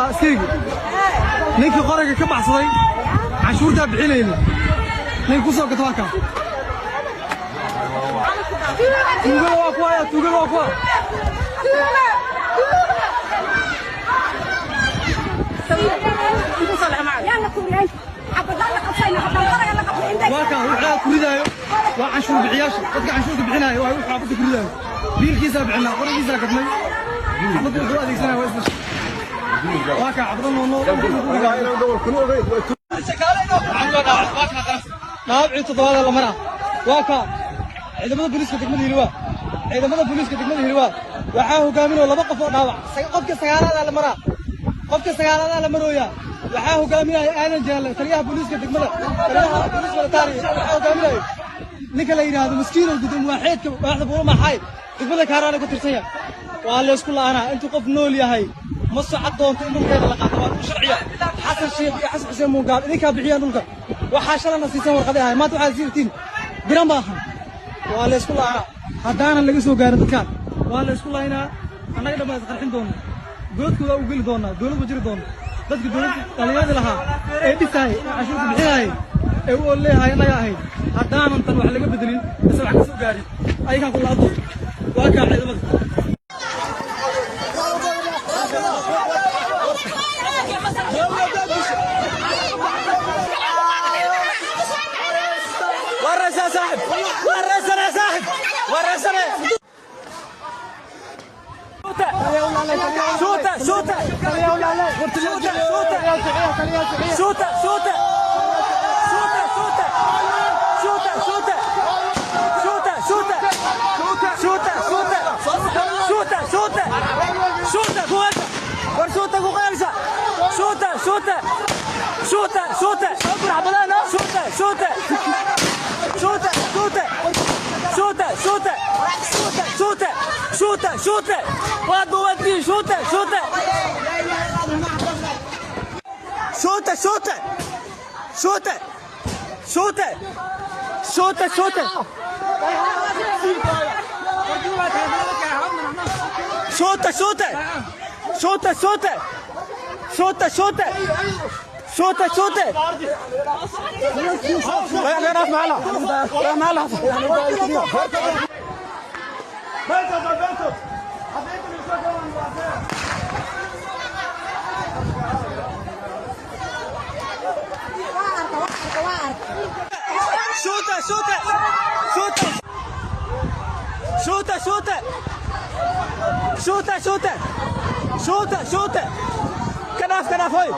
Askarigii, ninkii qoriga ka baxsaday, canshuurtaa bixinayna nin ku soo gato waa kaa. Tuugada waa kuwa, tuugada waa kuwa. Waa kaa wuxuu ku ridaayo, waa canshuur bixiyaasha, dadka canshuurta bixinaayo waa wuxuu xaafadda ku ridaayo. Biilkiisaa bixinaa, qorigiisaa gadnay, xabadda wuxuu adeegsanaya waa isla. Waa kaa xabado nool nool. Dhaabcii toddobaad la maraa waa kaa. Ciidamada booliiska degmada Hiliwaa, ciidamada booliiska degmada Hiliwaa waxaa hogaaminoo laba qof oo dhaawac. Qofka sagaaladaa la maraa, qofka sagaalaadaa la marooyaa. Waxaa hogaaminaya Aadan Jaalle, taliyaha booliiska degmada, taliyaha booliis military. Waxaa hogaaminaya ninka la yidhaahdo Maskiinow, gudoomiye waaxeedka waaxda Buulo Maxay, degmada Kaaraana ka tirsan yahay. Waa laysku la'aanaa intuu qof nool yahay. Ma socod doonto in dhulkeeda la qaato, waa dhul sharciya. Xasan Sheekh iyo Xasan Xuseen Muungaab, idinkaa bixiyaan dhulka. Waxaa shalana siisan warqaday ahay, maanta waxaad siirtiin bira maahan. Waa laysku la'aanaa haddaanan laga soo gaarin dadkaan. Waa laysku laynaa, annaga dhan baan isqarxin doonaa, goodkooda u geli doonaa. Dowlad ma jiri doonto. Dadka dowladda dhallinyaradii lahaa ee dhisaayay, ee canshuurta bixinaayay, ee u olleeyahay annaga ahayd. Haddaanan tan wax laga bedelin mise wax ka soo gaarin, ayagaan ku la'an doonto. Waa kaa ciidamada. ورسنا صاحب، ورسنا صاحب، ورسنا. شوطة شوطة شوطة شوطة شوطة شوطة شوطة شوطة شوطة شوطة شوطة شوطة شوطة شوطة شوطة شوطة كويسة ورشوطة كويسة شوطة شوطة شوطة شوطة شوطة شوطة شوطة شوطة شوطة شوطة شوطة شوطة شوطة واد ودي شوطة شوطة شوطة شوطة شوطة شوطة شوطة شوطة شوطة شوطة شوطة شوطة شوطة شوطة شوطة شوطة. شوطة شوطة شوطة شوطة شوطة شوطة شوطة شوطة شوطة. كناف كناف هوي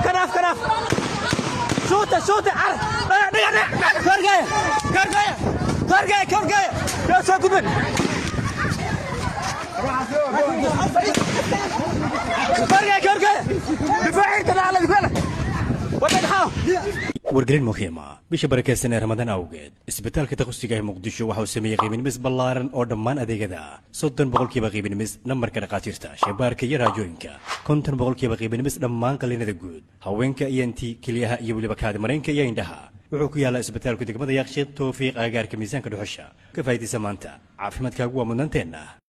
كناف كناف. شوطة شوطة. عرف كرجاية كرجاية كرجاية كرجاية يا ساتر. كرجاية كرجاية دفاعي تنا على دفاعك وين حاو. Wargelin muhiima: bisha barakeysan ee Ramadaan awgeed, isbitaalka takhasusiga ee Muqdisho waxa uu sameeyey qiiminimis ballaaran oo dhammaan adeegyada: 30% qiiminimis nambarka dhakhaatiirta, shaybaarka iyo raajooyinka, 50% qiiminimis dhammaan qalliinada guud, haweenka iyo inti, keliyaha iyo weliba kaadi mareenka iyo indhaha. Wuxuu ku yaallaa isbitaalku degmada Yaaqshiid, Towfiiq, agagaarka miisaanka dhuxusha. Ka faa'iidaysa maanta, caafimaadkaagu waa mudnaanteenna.